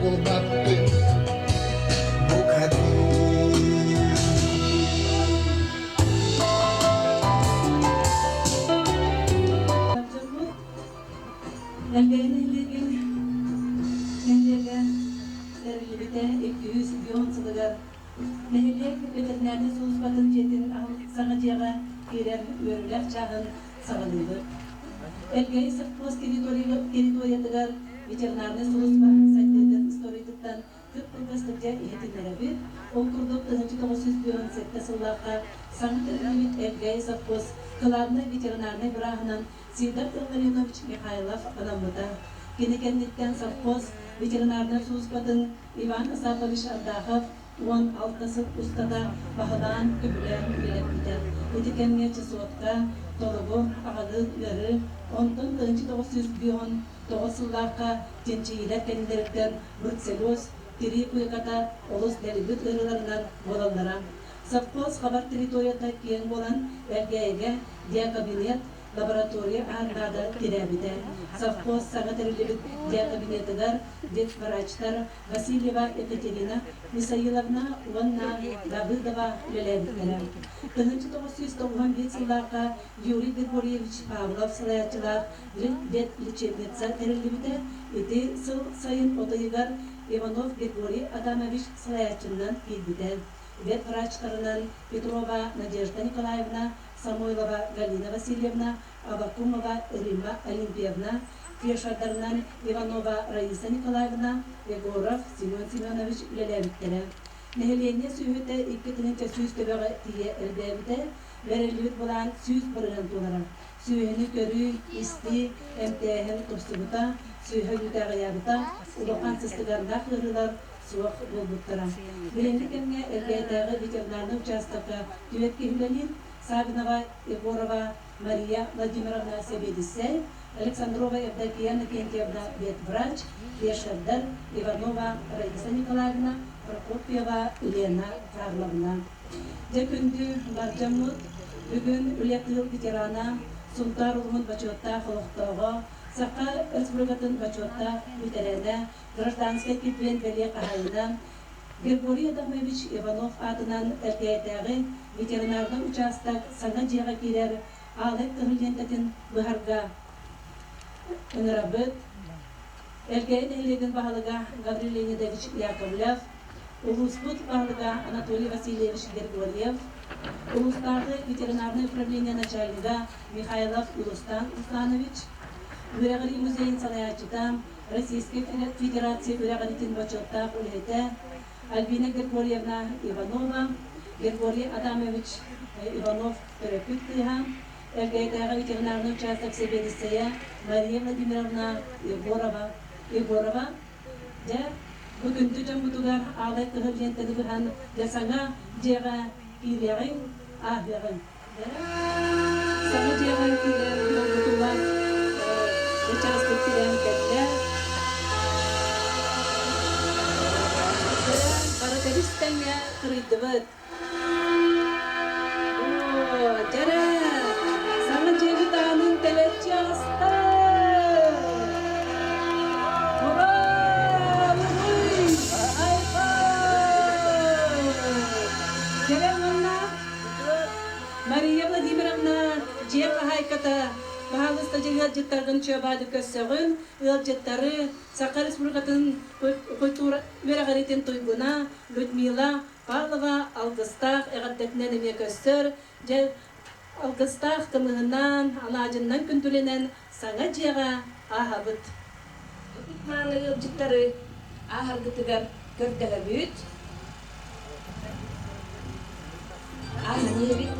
Булбаппын букатын. Элгээйи нэһилиэгин нэһилиэгэ тэриллибитэ 210 сылыгар нэһилиэк ветеринарнай сулууспатын дьиэтин саҥа дьиэҕэ киирэр үөрүүлээх чааһын саҕалыыбыт. Элгээйи совхоз территориятыгар ветеринарнай сулууспа сайдыытын историятыттан кып-кылгастык дьэ иһитиннэрэбит. Ол курдук 1957 сыллаахха саҥа тэриллибит Элгээйи совхоз кылаабынай ветеринарнай бырааһынан Сидор Илларионович Михайлов анаммыта. Кини кэнниттэн совхоз ветеринарнай сулууспатын Иван Асапович Ардахов 16 сыл устата баһылаан, көбүлээн үлэлэппитэ. Ити кэмҥэ чесотка, толугур, аҕалыыр ыарыы, онтон 1959 сыллаахха чинчийиилэр кэннилэриттэн бруцеллез, тирии куйаката олус дэлбит ыарыыларынан буолаллара. Совхоз хабар территорията киэҥ буолан, Элгээйигэ диакабинет лаборатория ааннаада тирээбитэ. Совхоз саҥа тэриллибит диакабинетыгар ветврачтар Васильева Екатерина Мисаиловна уонна Давыдова үлэлээбиттэрэ. 1995 сыллаахха Юрий Григорьевич Павлов салайааччылаах ветлечебница тэриллибитэ. Ити сыл сайын от ыйыгар Иванов Григорий Адамович салайааччыннан киирбитэ. Ветврачтарынан Петрова Надежда Николаевна, Самойлова Галина Васильевна, Аввакумова Римма Олимпиевна, фельдшердарынан Иванова Раиса Николаевна, Егоров Семен Семенович үлэлээбиттэрэ. Нэһилиэнньэ сүөһүтэ 2 100 төбөҕө тиийэ элбээбитэ, бэриллибит былаан 100% туолара. Сүөһүнү көрүү, истии, эмтээһин тупсубута, сүөһү өлүүтэ аҕыйаабыта, улахан сыстыганнаах ыарыылар суох буолбуттара. Билиҥҥи кэмҥэ Элгээйдээҕи ветеринарнай учаастакка түөрт киһи үлэлиир, Саввинова Егорова Мария Владимировна сэбиэдиссэй, Александрова Евдокия Иннокентьевна ветврач, фельдшердэр Иванова Раиса Николаевна, Прокопьева Лена Карловна. Дьэ күндү бар дьоммут, бүгүн үлэ тыыл ветерана, Сунтаар улууһун бочуоттаах олохтооҕо, Саха Республикатын бочуоттаах бэтэрээнэ, гражданскай килбиэн бэлиэ хаһаайына Григорий Адамович Иванов аатынан Элгээйдээҕи ветеринарнай учаастак саҥа дьиэҕэ киирэр аалай кыһыл лиэнтэтин быһарга ыҥырабыт. Элгээйи нэһилиэгин баһылыга Гаврил Леонидович Яковлев, улууспут баһылыга Анатолий Васильевич Григорьев, улуустааҕы ветеринарнай управление начальнига Михайлов Юлустан Русланович, Үөрэҕирии музейын салайааччыта Российскай Федерация үөрэҕириитин бочуоттаах үлэһитэ Альбина Григорьевна Иванова, Григорий Адамович Иванов төрөппүт кыыһа, Элгээйдээҕи ветеринарнай учаастак сэбиэдиссэйэ Мария Владимировна Егорова, Егорова дьэ, бу күндү дьоммутугар аалай кыһыл лиэнтэни быһан, дьэ саҥа дьиэҕэ киириэҕиҥ, ааһыаҕыҥ. Саҥа дьиэҕэ киирэр долгутуулаах чааспыт тирээн кэллэ. Бары тэбис-тэҥҥэ кырыйдыбыт. Оо, дьэрэ, саҥа дьиэбит аанын тэлэччи аста! Ура! Уруй! Айхал! Дьэрэ уонна Мария Владимировна дьиэ хаһаайката, баһаалыста дьиҥ ыалдьыттаргын чуобаадык көрсөҕүн, ыалдьыттары Саха Республикатын культура үөрэҕириитин туйгуна Людмила Павлова алгыстаах эҕэрдэтинэн эмиэ көстөр, дьэ алгыстаах кымыһынан, алаадьыннан күндүлэнэн саҥа дьиэҕэ ааһабыт. Ытык-мааны ыалдьыттары ааһаргытыгар көрдөһөбүт. Ааһан иһэбит.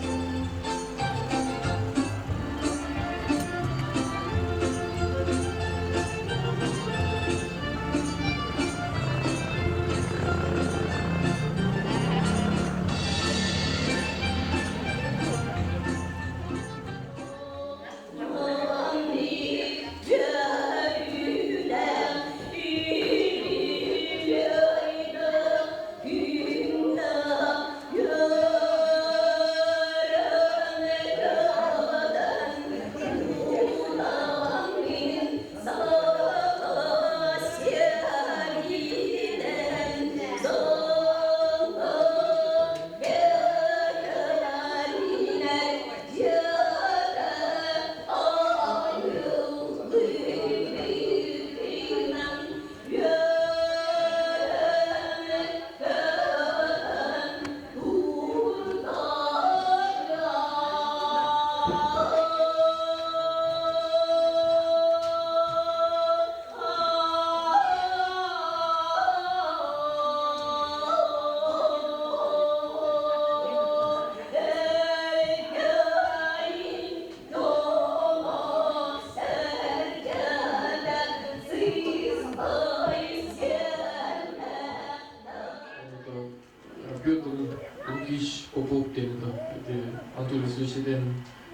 культуры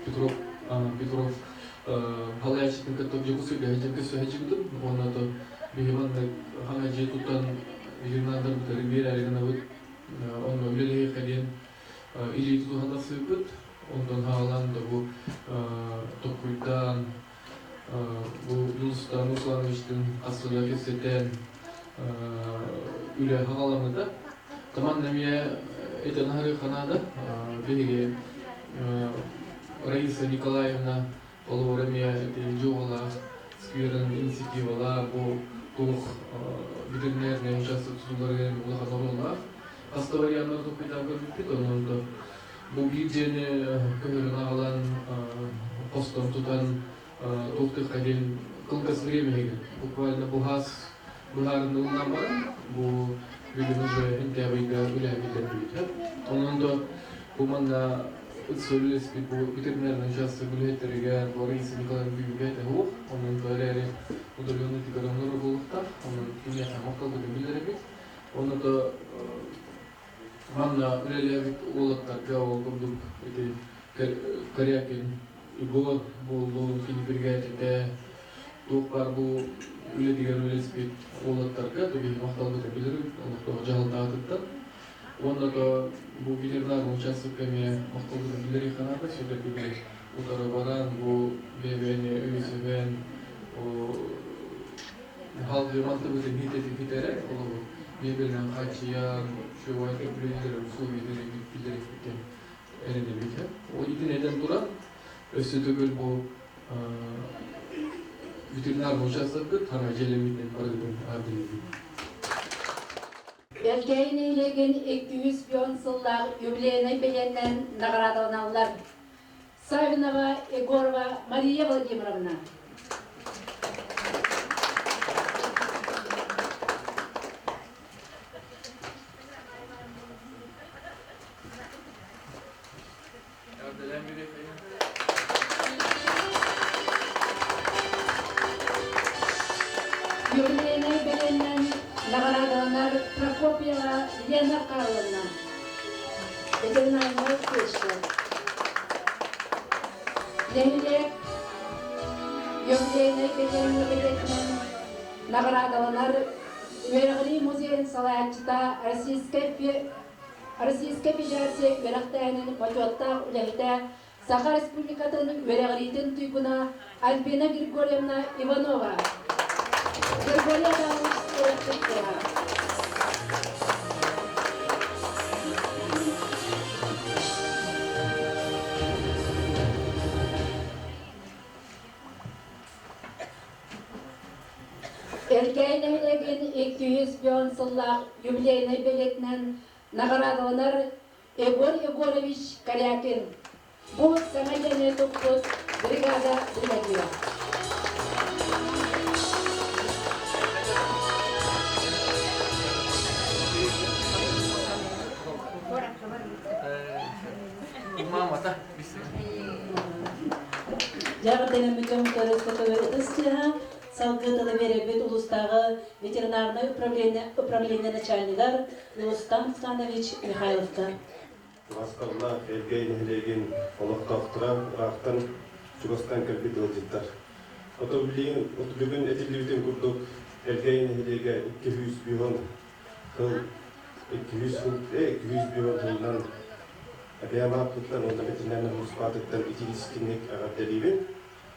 Петров Петров халаячытын кытта Дьокуускайга сылдьан көрсө сылдьыбытым уонна то биһи маннык хаҥа дьиэ туттан ветеринардарбытыгар биэрээри гынабыт, онно үлэлэһиэххэ диэн илии тутуһан тахсыбыппыт. Онтон хаалан да бу токкуйдаан бу Дьулустан Руслановичтыын хас да кэпсэтэн үлэ хаҕаламмыта. Таман эмиэ этэн аһарыахха наада. Биһиги Раиса Николаевна олоҕор эмиэ дьуоҕалаах скверин инициативалаах бу туох ветеринарный участок тутулларыгар улахан оруоллаах. Хас да варианнары толкуйдаан көрбүппүт, онон да бу биир дьиэни көһөрөн аҕалан хостон тутан туохтуохха диэн кылгас время иһигэр буквально бу быһаарыныы ылынан баран бу бүгүн уже сентябрьга үлэһэ биллэрдибит. Онон да бу манна ыкса үлэлэспит бу ветеринарный участок үлэһиттэригэр бу Раиса Николаевна бүгүҥҥэ суох, онон то эрээри удаленный тигэр оннор буолуохтаах, онон киниэхэ махталбытын биллэрэбит. Онно то манна үлэлээбит уолаттарга ол курдук ити Корякин Егор буоллун, кини биригээдэтэ туох баар бу үлэтигэр үлэлэспит уолаттарга тугу махталбытын билэрбит олохтоох дьаһалтаатыттан. Уонна то бу ветеринарный участокка эмиэ махталбытын билэриэххэ наада, все-таки утары баран бу бэйэ-бэйэни өйөсүһэн халгыы мантыбытын хитэрэ олору мебелинэн хааччыйан, үчүгэй үлэлэр условиялары билэрикпитин эрэнэбит. Ол итин этэн туран, өссө төгүл бу ветеринарный участокпыт хара дьиэлэммитинэн барытын аадырыыбыт. Элгээйи нэһилиэгин 200 сыллаах юбилейнай бэлиэннэн наҕараадаланаллар. Савинова Егорова Мария Владимировна. Юбилейнай бэлиэннэн наҕараадаланар Прокопьева Лена Карловна. Ветеринарная фельдшер. Нэһилиэк юбилейнай бэлиэтинэн наҕараадаланар Үөрэҕирии музейын салайааччыта Российскай Российскай Федерация үөрэхтээһинин бочуоттаах үлэһитэ, Саха Республикатын үөрэҕириитин туйгуна Альбина Григорьевна Иванова. Григорий Адамович үөрэхпит кыыһа. Эркээйи нэһилиэгин 200 сыллаах юбилейнай бэлиэтинэн наҕараадаланар Егор Егорович Корякин. Бу саҥа дьиэни туппут бригада бригадира. Дьаҕытыҥаммытын көрө ыстыаһа салгыы тылы биэрэрбит улуустааҕы ветеринарнай управление начальнигар Рустам Станович Михайловка. Махталлаах Элгээйи нэһилиэгин олохтоохторо, ыраахтан чугастан кэлбит ыалдьыттар. Ото билигин бүгүн этиллибитин курдук Элгээйи нэһилиэгэ 200 сыл 200 сыл 200 сылынан эбээм ааппыттан уонна ветеринарнай һулууспаатыттан итиилистинник эҕэрдэлиибин.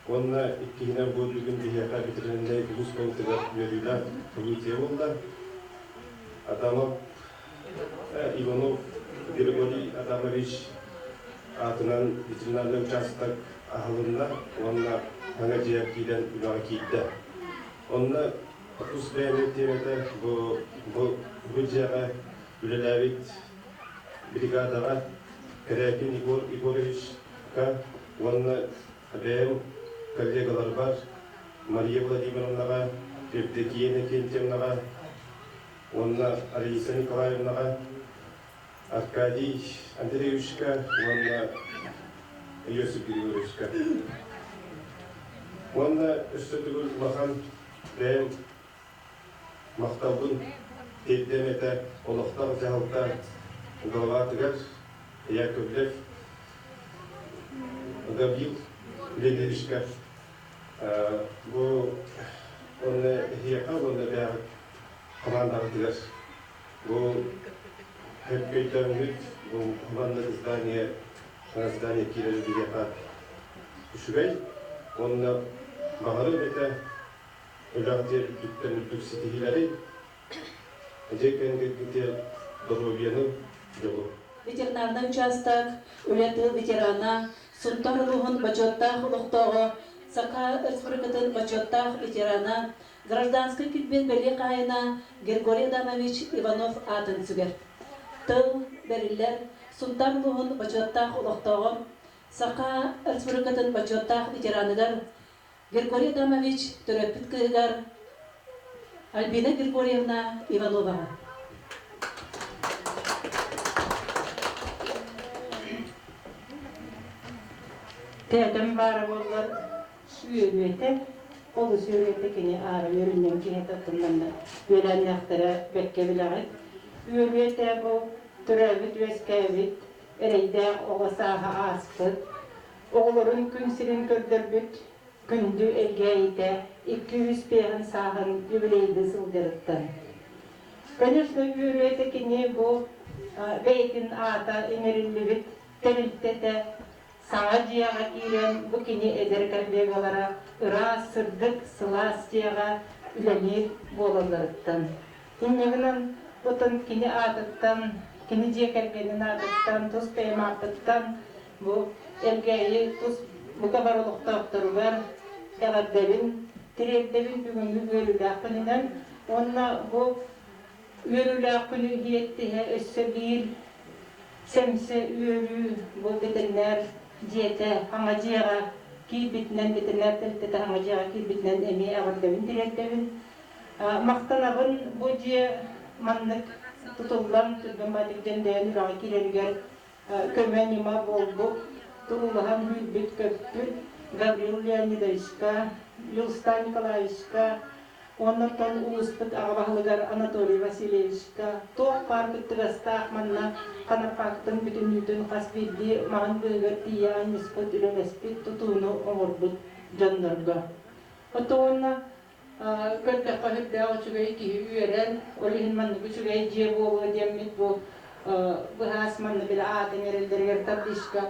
Уонна иккиһинэн бу бүгүн биһиэхэ ветеринарнай улуус балытыгар үөрүүлээх событие буолла. Адамов Иванов Григорий Адамович аатынан ветеринарнай учаастак аһылынна уонна саҥа дьиэ киирэн үлэҕэ киирдэ. Онно тус бэйэм тиэмэтэ бу, бу, бу дьиэҕэ үлэлээбит бригадаҕа Корякин Егор Егоровичка уонна бэйэм коллегаларбар Мария Владимировнаҕа, Евдокия Иннокентьевнаҕа уонна Раиса Николаевнаҕа, Аркадий Андреевичка уонна Иосиф Григорьевичка. Уонна өссө төгүл улахан бэйэм махталбын тиэрдиэм этэ олохтоох дьаһалта главатыгар Яковлев. Гаврил Леонидовичка бу уонна эһиэхэ уонна бэйэҕит командаҕытыгар бу өйдөөҥҥүт бу маннык здание здание киирэр биһиэхэ үчүгэй уонна баҕарыам этэ үлэҕит үрдүктэн үрдүк ситиһиилэри дьиэ кэргэҥҥитигэр доруобуйаны дьолу. Ветеринарнай учаастак үлэ тыыл ветерана, Сунтаар улууһун бочуоттаах олохтооҕо, Саха Республикатын бочуоттаах ветерана, гражданскай килбиэн бэлиэ хаһаайына Григорий Адамович Иванов аатын сүгэр. Тыл бэриллэр Сунтаар улууһун бочуоттаах олохтооҕор, Саха Республикатын бочуоттаах ветераныгар Григорий Адамович төрөппүт кыыһыгар Альбина Григорьевна Ивановаҕа. Тээтэм баара буоллар үөрүө олус үөрүө кини аара үөрүнньэҥ киһи таттыннанна үөлээннээхтэрэ бэккэ билэҕит. Үөрүө бу төрөөбүт-үөскээбит эрэйдээх оҕо сааһа ааспыт, оҕолорун күн сирин көрдөрбүт күндү Элгээйитэ 205 сааһын юбилейдыы сылдьарыттан. Конечно, үөрүө кини бу бэйэтин аата иҥэриллибит тэрилтэтэ саҥа дьиэҕэ киирэн бу кини эдэр коллегалара ыраас, сырдык, сылаас дьиэҕэ үлэлиир буолалларыттан. Инньэ гынан отон кини аатыттан, кини дьиэ кэргэнин аатыттан, тус бэйэм ааппыттан бу Элгээйи тус бука бары олохтоохторугар эҕэрдэбин тириэрдэбин бүгүҥҥү үөрүүлээх күнүнэн уонна бу үөрүүлээх күнү иһиэттиһэ өссө биир сэмсэ үөрүү бу ветеринар дьиэтэ хаҥа дьиэҕэ киирбитинэн ветеринар тэрилтэтэ хаҥа дьиэҕэ киирбитинэн эмиэ эҕэрдэбин тириэрдэбин. Махтанабын бу дьиэ маннык тутуллан түргэн баатык дьэндэйэн үрэҕи киирэригэр көмө-ньыма буолбут, туруулаһан үүрбүт-көппүт Гаврил Леонидовичка, Юлстан Николаевичка, оннортон улууспут аҕа баһылыгар Анатолий Васильевичка туох баар кыттыгастаах манна Ханаппаактын бүтүннүүтүн хас биирдии маһын быыһыгар тиийэ анньыспыт, үлэлэспит, тутууну оҥорбут дьоннорго. Оттон көрдөххө сүрдээх үчүгэй киһи үөрэн, ол иһин маннык үчүгэй дьиэ буолуо диэммит бу быһаас манна били аатын эрэллэригэр табличка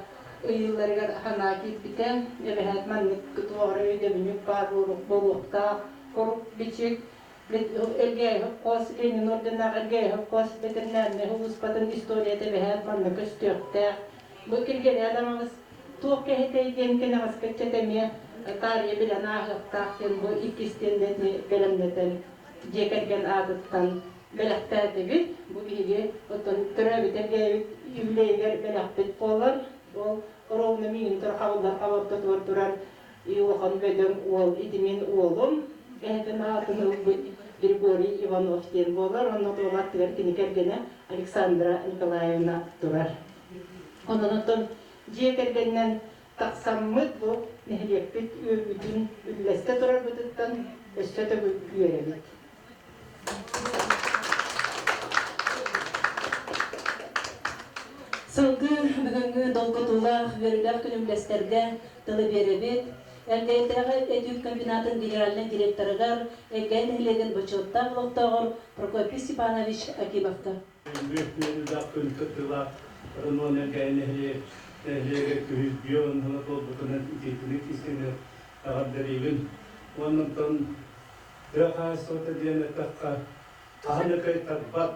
ыйыылларыгар санаа киирбитэ. Эбэһээт маннык туох эрэ өйдөбүнньүк баар буолуохтаах. Хорук бичик Элгээйи хос Ленин орденнаах Элгээйи хос ветеринарнай улууспатын историята эбэһээт манна көстүөхтээх. Бу Киргиэлэйэ даҕаны туох кэһэтэй диэн кэнэҕэскэ эмиэ таарыйа билэн ааһыахтаах диэн бу иккис тиэндэтини бэлэмнэтэн дьиэ кэргэн аатыттан бэлэхтээтибит. Бу биһиги оттон төрөөбүт эргээбит юбилейыгар бэлэхпит буолар. Ол ровно миигин хабыллар хабартатыгар турар улахан бөдөҥ уол итимин уолум эһэтин аатын ылбыт Григорий Иванов диэн буолар. Онно туолааттыгар кини кэргэнэ Александра Николаевна турар. Онон оттон дьиэ кэргэнинэн тахсаммыт бу нэһилиэкпит үөрүүтүн үллэстэ турарбытыттан өссө төгүл үөрэбит. Сылгы бүгүҥҥү долгутуулаах, үөрүүлээх күн үллэстэргэ тылы биэрэбит. Элгээйитээҕи этүүт комбинатын генеральнай директорыгар, Элгээйи нэһилиэгин бочуоттаах олохтооҕор Прокопий Степанович Акимовка. Үөрүүлээх күн кыттыылаах Рынон Элгээйи нэһилиэгэ күһүс бион сыла туолбутунан итиитиник истиҥник эҕэрдэлиибин. Уонна тыа хаһаайыстыбата диэн эттэххэ, хаһан да кыайтарбат,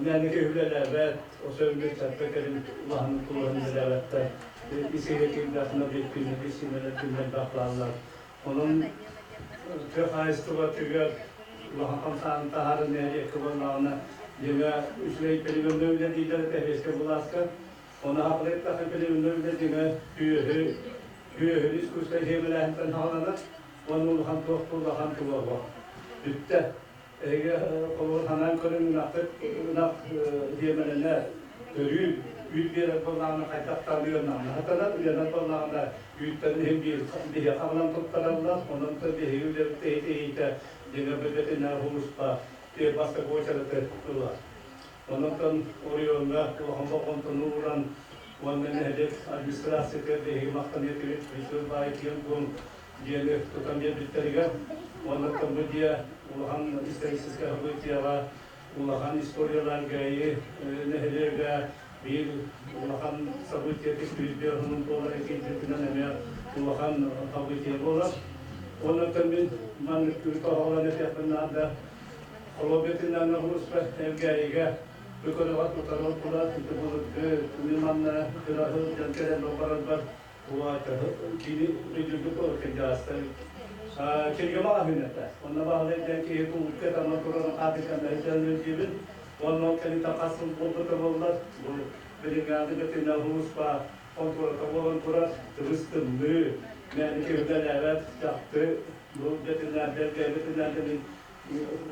мээнэ үлэлээбэт, особенно ыччатка кэлин улаханнык тулуһан үлэлээбэттэр. Исигэ киирдэххинэ бүккүннэр, исинэлэр күннэр бааллар. Онон тыа хаһаайыстыбатыгар улахан хамсааһын таһааран нэһилиэккэ буоллаҕына, дьиҥэ үчүгэй племенной үлэ дииллэр этэ сэбиэскэй былааска. Ону аҕалыахтаах племенной үлэ дьиҥэ сүөһү, сүөһүнү искусственнай сиэмэлээһинтэн саҕаланар уонна улахан туох да улахан туга суох. Бүттэ. Эһиги холобур санаан көрүҥ ынаххыт ынах сиэмэлэнэ төрүүр, үүт биэрэр буоллаҕына хайдахтаан ыаннаҕына сатанар, ыанар буоллаҕына үүттэн иһин биир биһиэхэ аҕалан туттараллар, онон биһиги үлэбит тэһитэ дьиҥэ бэтинээр улууспа бастакы уочараты ылар. Онон оройуоҥҥа улахан болҕомтону ууран. Уонна нэһилиэк администрациятыгар биһиги махтаныа этибит Мичил баай киэн-куоҥ дьиэни тутан биэрбиттэригэр. Уонна бу дьиэ улахан историческай событиеҕа, улахан историяларга нэһилиэгэ биир улахан событие түспүт буолар киирбитинэн эмиэ улахан событие буолар. Онон мин маннык тоһоҕолоон этиэхпин наада. Холобур, улууска Элгээйигэ Өкөрөҕө тутарыл турар ити былыргы күнү манна кыраһыл дьон кэлэн барарбар кини өйдүүрбүт буолар кырдьаҕастар кинигэ маҕаһыын этэ. Онно баһылай диэн киһи кулуупка таман туран хаатыканнары дьиэбин. Онно ол кэнниттэн хас сыл буолбута буоллар, бу бригада бэтинэ улууспа хонтуората буолан турар, тыбыс тымныы, мээнэ киһи үлэлээбэт, чахчы бу бэтинээрдэр, бэтинээрдэрин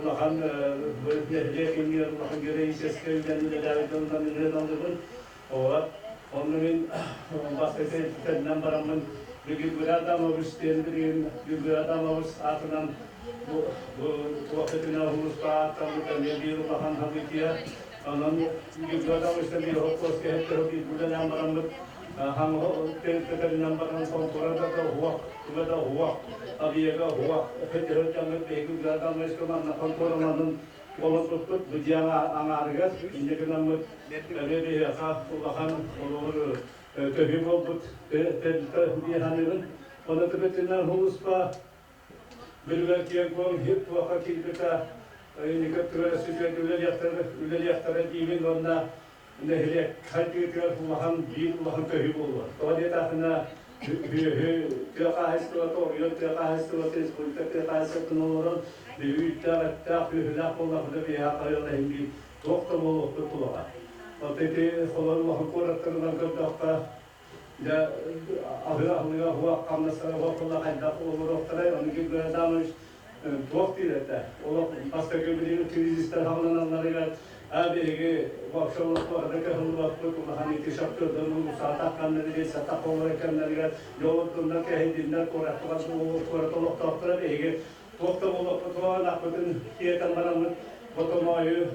улахан нэһилиэк иннигэр улахан героическай үлэни үлэлээбит дьонтон ыллыбын. Ооба, онно мин бастакы тэннэн бараммын Бүгүн Адамович диэн билигин Бүгүн Адамович аатынан бу туохтатына улууска ааттаммыт эмиэ биир улахан событие. Онон Бүгүн Адамовичтан биир холкуос кэһэттэр биир үлэлээн бараммыт көтөрүнэн баран хонтуора да уһуох, туга да уһуох, объега уһуох, көтөрө дьаҥыт биһиги Адамовичка манна хонтуораланын олорбуппут бу дьиэҕэ аҥаарыгар инньэ гынаммыт эмиэ биһиэхэ улахан олоҕур төһүү буолбут тэрилтэ дии саныыбын. Ону түбэтинэн улууспа билигэр киэҥ-куоҥ хип туохха киирбитэ инники өттүгэр өссө үлэлиэхтэрэ диибин уонна нэһилиэк хайдыытыгар улахан биир улахан төһүү буолуо. Тоҕо диэтэххинэ сүөһү тыа хаһаайыстыбата, оройуон тыа хаһаайыстыбата, республика тыа хаһаайыстыбатын олорон үүттээх, эттээх, сүөһүлээх буоллахпына биһиэхэ хайыан иһин биир туох да буолуохпут туоҕа. Оттон ити холор улахан куораттарынан көрдөххө, дьэ аһыы аһылыга уһуох, хамнастара уһуох буолла хайдах олоруохтарай, ону Григорий Адамович туох диир этэ? Олох бастакы билигин кризистэр хааланалларыгар биһиги вообще олохтоохто кыһыллыбаппыт улахан ити шахтердарын саатах сатах олорор кэмнэригэр дьолоттуннар кэһэйдиннэр куораттылар куорат олохтоохторо биһиги туох да буолуохпут ынахпытын тиэтэн бараммыт ботомоойу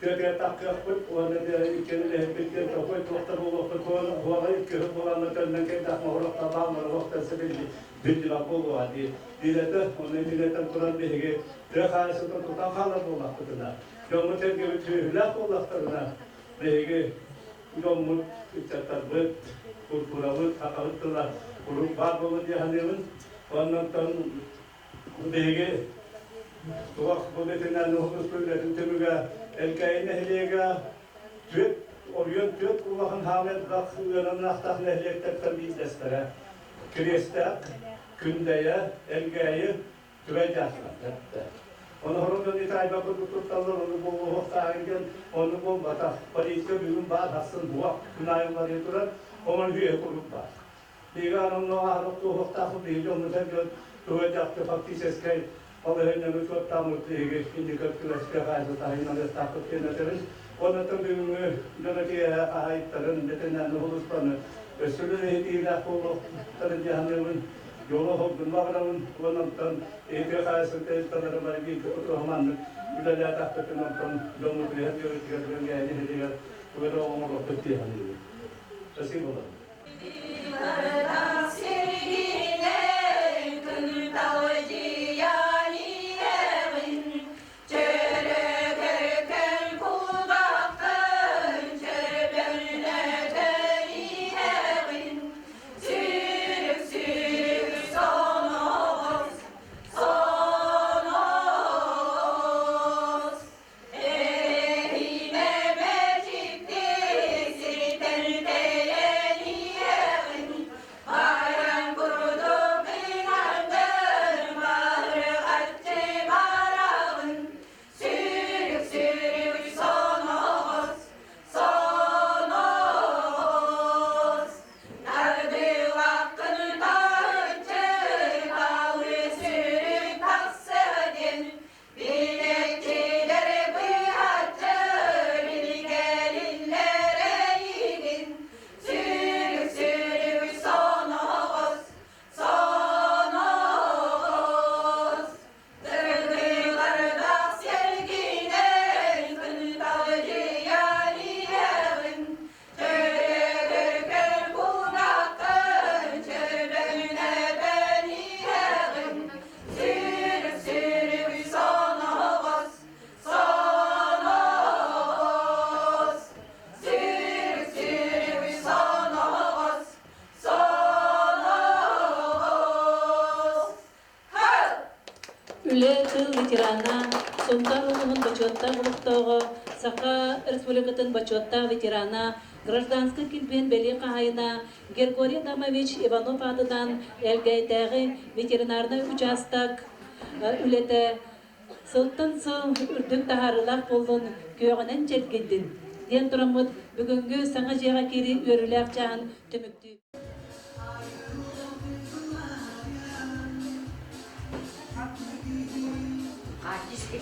тыатыгар таххыахпыт уонна иккиэн үлэһиппит токой туох да буолуохпут хуаҕа икки буоланна төннөн кэлдэх моһорохта бааллар олохтон сибилли биллибэт буолуоҕа дии диилэтэ онно итилэтэн туран биһиги тыа хаһаайыстыбатын тутан хаалар буоллахпытына дьоммут сэргэбит сүөһүлээх буоллахтарына биһиги дьоммут ыччаттарбыт культурабыт сахабыт тыла куруук баар буолуо дии саныыбын оннуттан биһиги туох бу бэтинэн үлэтин түмүгэ Элгээйи нэһилиэгэ түөрт оройуон түөрт улахан хаамай элбэх ыаранаахтаах нэһилиэктэртэн биирдэстэрэ Кириэстээх, Күндэйэ, Элгээйи, Түбэй дьаахталар. Ону хорон итаайба курдук тутталлар, ону буолуохтааҕын диэн, ону буолбатах. Политика бүгүн баар, сарсын буох, күн аайы уларыйа турар, онон үһүө курдук баар. Биһиги анамноо аһарах туоһуохтаахпыт, биһиги дьоммут дьон туга дьахты фактическай балаһыанньаны учуоттааммыт биһиги индикат күрэскэ хаайсатаһын диэн этэбин. Оннуттан бүгүҥҥү дьоно киэһэ хаһайыттарын, бэтинээни улууспаны өссө үлэһитиилээх буолуохтарын дьаһаныыбын, дьолу оһолгун баҕарабын. Онон эти хаайсын тэрилтэлэрэ бары бииргэ тутуһаманнык үлэлээтэхпитин онтон дьоммут үлэһит үөрэтигэр бэргээни иһитигэр тугу эрэ оҥоруохпут дии саныыбын. Спасибо вам. Сунтаар улууһун бочуоттаах олохтооҕо, Саха Республикатын бочуоттаах ветерана, гражданскай килбиэн бэлиэ хаһаайына Григорий Адамович Иванов аатынан Элгээйдээҕи ветеринарнай учаастак үлэтэ сылтан сыл үрдүк таһаарыылаах буоллун, күөҕүнэн чэлгийдин диэн тураммыт бүгүҥҥү саҥа дьиэҕэ киирии үөрүүлээх чааһын түмүктүү. Артистка